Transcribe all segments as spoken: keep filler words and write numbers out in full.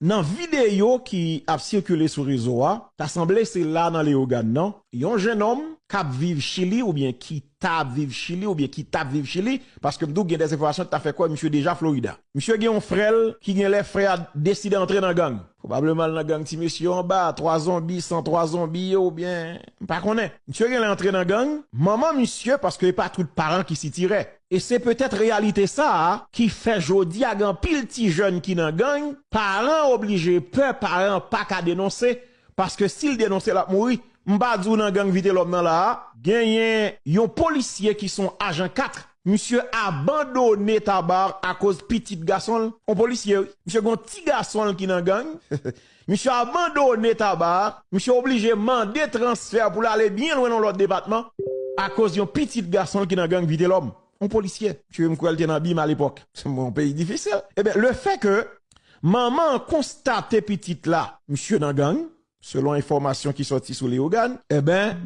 nan videyo ki ap sikile sou rezo a, ta sanble se la nan Leyogàn nan, yon jennonm k ap viv Chili oubyen ki ta ap viv Chili oubyen ki t ap viv Chili, paske m tou gen de enfòmasyon ki ta fè kwè misye deja Florida. Misye gen yon frè l ki gen lè frè a deside antre nan gang. Pwobableman l nan gang ti mesye yo anba, twa zonbi, san twa zonbi yo, oubyen, m pa konnen. Misye gen lè antre nan gang, manman misye, paske e pa tout paran ki sitirè. E se petèt reyalite sa a ki fè jodi a gen anpil ti jèn ki nan gang, paran oblije pè, paran pa ka denonse, paske si l denonse l ap mouri. M pa di w nan gang Vitelhomme nan la a, genyen yon polisye ki se yon ajan kat, misye abandone Taba akoz pitit gason l, yon polisye wi, misye gen yon ti gason l ki nan gang, misye abandone Taba, misye oblije mande transfè pou l ale byen lwen nan lòt depatman, akoz yon pitit gason l ki nan gang Vitelhomme. Yon polisye. Misye m kwè l te nan bim alepòk. Se yon peyi difisil. Ebyen, le fè ke manman an konstate pitit la, misye nan gang, selon enfòmasyon ki sòti sou Leyogàn, ebyen,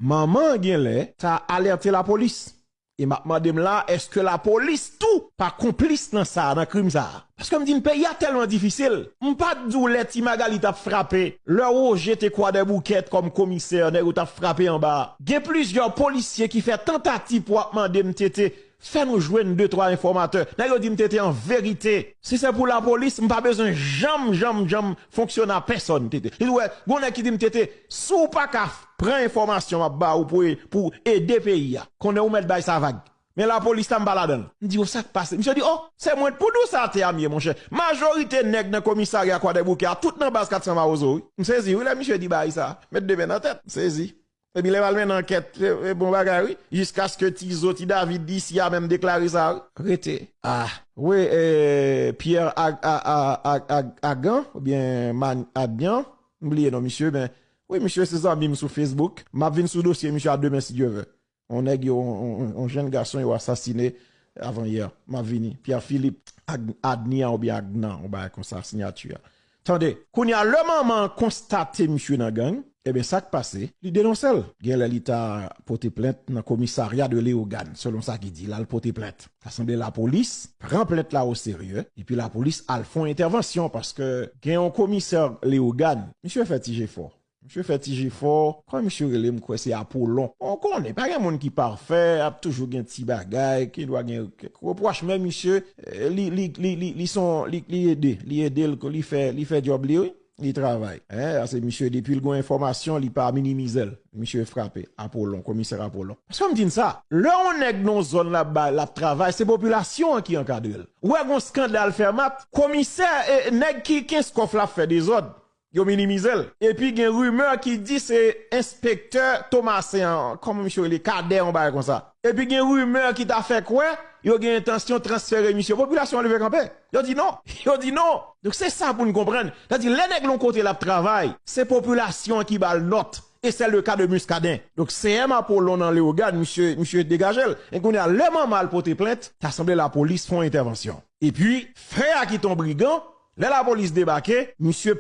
manman an genlè ta alète lapolis. E m ap mande m la, èske lapolis tou pa konplis nan sa, nan krim sa a? Paske m di n peyi a tèlman difisil. M pa t di w lè Ti Magali t ap frape, lè Roger te Kwadèboukè kòm komisè, nèg yo t ap frape anba a. Gen plizyè polisye ki fè tantativ pou ap mande m, Tete, fè nou jwenn de twa enfòmatè. Nèg yo di m, Tete, an verite, si se pou lapolis, m pa bezwen janm, janm, janm fonksyone a pèsòn, Tete. Li di, wè, gon nèg ki di m, Tete, si w pa ka pran enfòmasyon m ap ba ou pou, pou ede peyi a, konnen ou mèt bay sa vag. Men lapolis la, m pa ladan l. M di, o, sa k pase? Misye di, o, se mwen t pou di w sa, te a m ye, monchè. Majorite nèg nan komisarya Kwadèboukè a, tout nan baz kat san Mawozo, wi. M sezi, wi, lè misye di bagay sa. Met de men nan tèt, m sezi. Epi lè m al mennen ankèt, e, e, bon bagay, wi. Jiskaske Ti Zo, Ti David, isi a menm deklare sa, wi. Rete. Ah, wi, e, Pierre Ag-, A-, A-, Ag-, Ag-, Agan, oubyen Man-, Adyan, m bliye non misye, men, wi, misye se zanmi m sou Facebook. M ap vin sou dosye misye a demen, si Dye vle. On nèg yo, on, on, on jèn gason yo asasine avan yè. M ap vini. Pierre Philippe, Ag-, Adnia oubyen Agnan, on bagay konsa, siyati a. Tande, kounye a, lè manman an konstate misye nan gang, ebyen, sa k pase? Li denonse l. Genlè li ta pote plent nan komisarya de Leyogàn, selon sa ki di, l al pote plent. Sa sanble lapolis pran plent la oserye, epi lapolis al fè yon entèvansyon, paske gen yon komisè Leyogàn, misye fè ti jefò. Misye fè ti jefò, kòman misye rele, m kwè se Apolon. Bon, ou konnen, pa gen moun ki pafè, ap toujou gen ti bagay, ki dwa gen kèk repwòch, men misye, eh, li, li, li, li, li son, li, li ede, li ede l, li fè, li fè djòb li, wi. Li travay. Hein, se misye, depi l gon enfòmasyon, li pa minimize l. Misye frape, Apolon, komisè Apolon. Paske m di n sa, lè yon nèg nan yon zòn l ap bay, l ap travay, se popilasyon an ki ankadre l. Ou wè gon skandal fè mat, komisè, eh, nèg ki kenskòf l ap fè dezòd. Yo minimize l. Epi gen rimè ki di se enspektè Tomasen an, kòman misye rele, Kadè, yon bagay konsa. Epi gen rimè ki ta fè kwè yo gen entansyon transfere misye. Popilasyon an leve kanpe. Yo di non. Yo di non. Donk se sa pou n konprann. Sa di lè nèg l yon kote l ap travay, se popilasyon an ki ba l nòt. E se le ka de Muscadin. Donk C M Apollon nan Leyogàn, misye, misye degaje l. E kounye a, lè manman al pote plent, ta sanble lapolis fè yon entèvansyon. Epi, frè a ki te yon brigan, lè lapolis debake, misye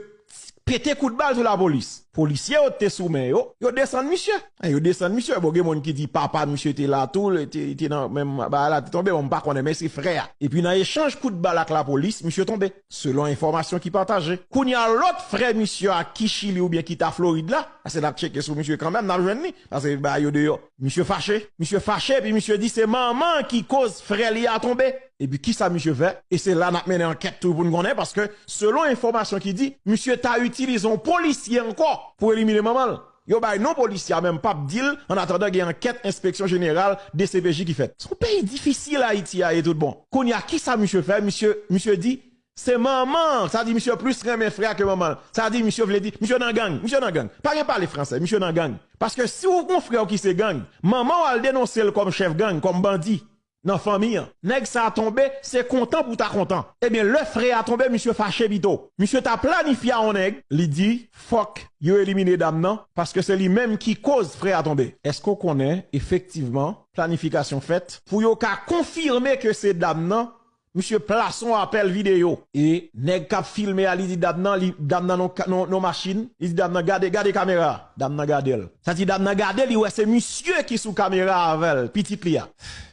pete kout bal sou lapolis. Polisye yo te sou men yo, yo desann misye. Yo desann misye. Bon, gen moun ki di papa misye te la tou, li te, li te nan menm bagay la, te tonbe, bon, m pa konnen, men se frè a. Epi nan echanj kout bal ak lapolis, misye tonbe. Selon enfòmasyon ki pataje. Kounye a, lòt frè misye a ki Chili oubyen ki ta Florid la, paske n ap tcheke sou misye kanmenm, n ap jwenn li, paske bagay yo deyò. Misye fache, misye fache, epi misye di se manman ki koz frè li a tonbe. Epi kisa misye fè? E se la n ap mennen ankèt tou pou n konnen, paske selon enfòmasyon ki di, misye ta itilize yon polisye ankò pou elimine manman l. Yo bay non polisye a, men m p ap di l, an atandan gen ankèt enspeksyon jeneral D C P J ki fèt. Se yon peyi difisil Ayiti a ye tout bon. Kounye a, kisa misye fè? Misye, misye di, se manman an, sa di misye plis renmen frè a ke manman l. Sa di misye vle di, misye nan gang, misye nan gang. Pa gen pale fransè, misye nan gang. Paske si w gon frè w ki se gang, manman w al denonse l kòm chèf gang, kòm bandi nan fanmi an, nèg sa a tonbe, se kontan pou ta kontan. Ebyen, lè frè a tonbe, misye fache pito. Misye ta planifye a yon nèg, li di, fòk yo elimine dam nan, paske se li menm ki koz frè a tonbe. Èske w konnen, efektivman, planifikasyon fèt pou yo ka konfime ke se dam nan? Misye plase yon apèl videyo. E nèg k ap filme a, li di dam nan, li, dam nan nan, nan, nan machin. Li di dam nan, gade, gade kamera a. Dam nan gade l. Sa di dam nan gade, li wè se misye ki sou kamera avè l, pitit li a.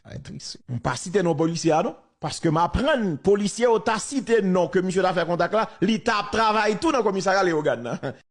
Ay, tris. M pa site non polisye a, non. Paske m aprann polisye yo ta site non ke misye ta fè kontak la, li ta ap travay tou nan komisarya Leyogàn nan.